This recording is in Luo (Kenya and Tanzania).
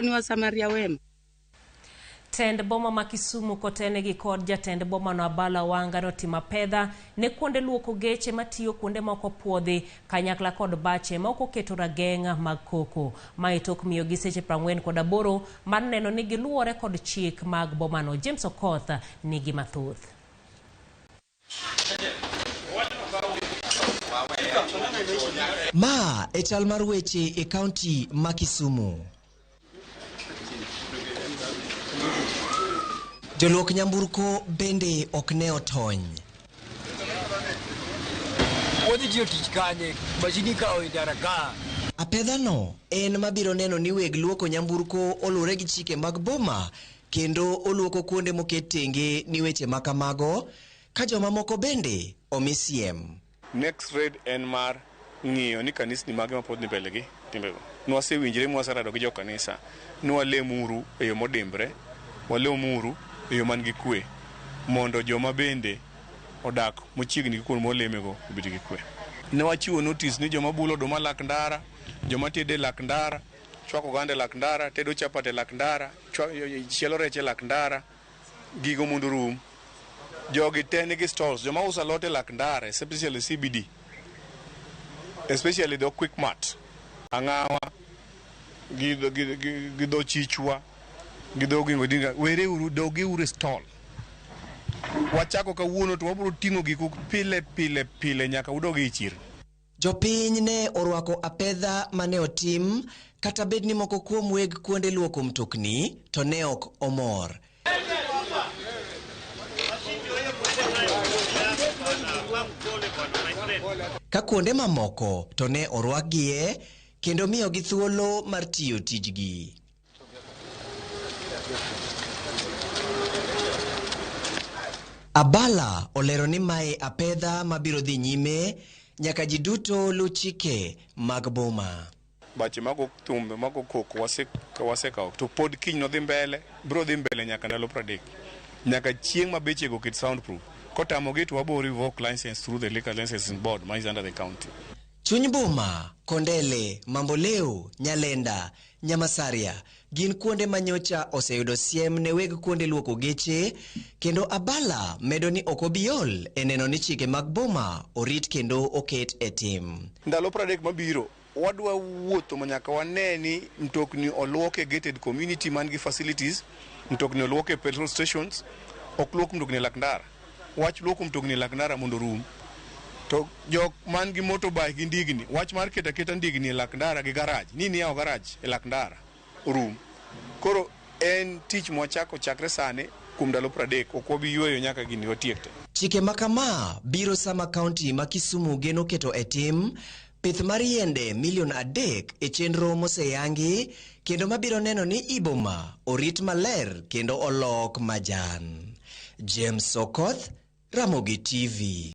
Ni Wasamaria wema. Tend boma ma Kisumu kotenegi kod jatend bomano Abala Wanga notimo apedha ne kuonde luoko geche matiyo kuonde ma ok opuodhi kanyakla kod bache ma ok oketo rageng' mag koko. Mae tok miyogi seche 48 mar neno ni giluwore kod chik mag bomano. James Okoth nigi mathoth. Ma e chal mar weche e kaunti ma Kisumu. Joluok nyamburko bende ok ne otony. Wadhi tiyo tich kanye? Masini ka e ndara ka. Apedhano en mabiro neno ni weg luoko nyamburko oluwore gi chike mag boma kendo oluoko kuonde moket tenge ni weche ma kamago ka jomamoko bende omi siem. Next raid en mar ng'iyo ni kanisni mage mapod ni mbele gi timbego. Nwasewinjre mwaserado gi jokanisa ni walemuru e yo modimbre, walemuru e yo man gi kwe mondo joma bende odak machiegni gi kuonde mwalemego obed gi kwe. Ne wachiwo notice ni joma bulo oduma lak ndara, joma tedo e lak ndara, chwako oganda e lak ndara, tedo chapat e lak ndara, chielo rech e lak ndara, gigo mondo orum. Jogi te nigi stalls, joma uso alot e lak ndara, especially CBD, especially the Quick Mart, Ang'awa, gi dho Chichwa, gi dho Oginga Odinga, wereuru, dogiuru e stall. Wachako kawuono to wabiro ting'o giku pile pile pile nyaka udog ei chirni. Jopiny ne orwako apedha mane otim kata bed ni moko kuom weg kuonde luoko mtokni to ne ok omor. Ka kuonde mamoko to ne orwakgie kendo miyogi thuolo mar tiyo tijgi. Abala olero ni mae apedha mabiro dhi nyime nyaka ji duto luw chike mag boma. Bache mago thumbe mago koko wasekawo to pod kiny nodhi mbele, biro dhi mbele nyaka ndalo 30. Nyaka chieng' ma bechego oket soundproof. Kotamogi to wabiro revoke license through the liquor licensing board ma is under the county. Chuny boma, Kondele, Mamboleo, Nyalenda, Nyamasaria gin kuonde ma nyocha oseyudo siem ne weg kuonde luoko geche kendo Abala medo ni ok obi ol e neno ni chike mag boma orit kendo oket e tim. Ndalo 30 mabiro wadwa wuotho ma nyaka wane ni mtokni oluok e gated community man gi facilities, mtokni oluok e petrol stations, ok luok mtokni e lak ndara. Wach luoko mtokni e lak ndara mondo orum. To jok man gi motorbike gi ndigni, wach mar keto aketa ndigni e lak ndara gi garage, ni niyawo garage e lak ndara, orum. Koro en tich mwachako chakre sani kuom ndalo 30, ok wabi yweyo nyaka gini watiek te. Chike ma kama biro sama kaunti ma Kisumu geno keto e tim pith mar yiende milion 3 e chenro moseyangi kendo mabiro neno ni i boma orit maler kendo olok majan. James Okoth, Ramogi TV.